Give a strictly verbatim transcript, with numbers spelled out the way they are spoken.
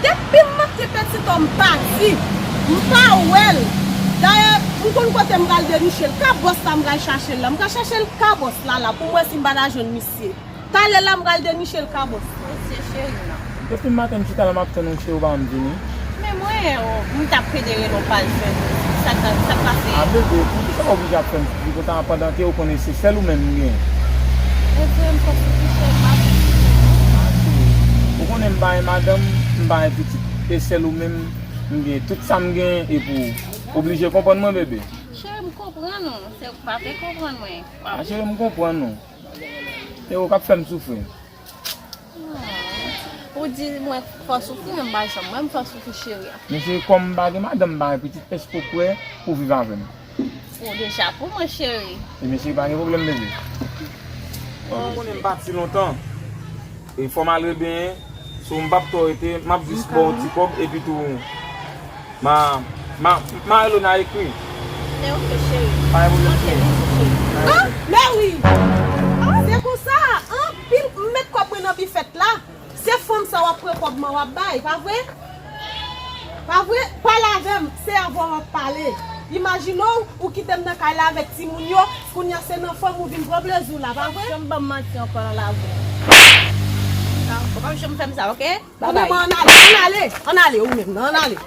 Depi m manke Pètitò, m pa di, m pa wè l. Dayè, m konn kote m pral deniche l. Kabòs la m pral chache l la. M ka chache l kabòs la la pou m wè si m pa ta jwenn misye. Talè la m pral deniche l kabòs. Mesye cheri nan. Depi maten m chita la m ap tann ou cheri ou pa janm vini. Men mwen, oh, m t ap pede rele w pa jwenn ou. Sa k, sa k pase? A bebe, poukisa w oblije ap fè m soufri konsa pandan ke ou konnen se sèl ou menm m gen? E vre m fè w soufri cheri, m pa fè w soufri. A cheri, ou konnen m pa gen madanm, m pa gen pitit. E sèl ou menm m gen. Tout sa m gen e pou ou. Oblije konprann mwen bebe. Cheri, m konprann ou. Se ou k pa vle konprann mwen. A cheri, m konprann ou. E ou k ap fè m soufri. Ou di mwen fè w soufri, men m pa janm wè m fè w soufri cheri. Men cheri, kòm m pa gen madanm, m pa gen pitit, èske ou prè pou viv avè m? Ou deja pou mwen cheri. Ebyen cheri, pa gen pwoblèm bebe. Ou konnen m pati lontan. E fò m al rebenyen. So m p ap twò rete, m ap jis ba w ti kòb epi tou. Ma, ma, ma rele w nan ekri. Men oke cheri. Pa gen pwoblèm cheri. Ah, men wi. Se konsa, anpil m met kòb mwen nan bifèt la. Se fanm sa w ap pran kòb mwen w ap bay, pa vre? Pa vre? Pale avè m, se avè w m ap pale. Imajine w, ou kite m nan kay la avèk timoun yo, kounye a se nan fanm ou vin pran plezi w la, pa vre? Janm ban m manti ankò nan lavi. Ou p ap janm fè m sa, oke? Babay. Ann ale, ann ale, ann ale, ou menm nan, ann ale.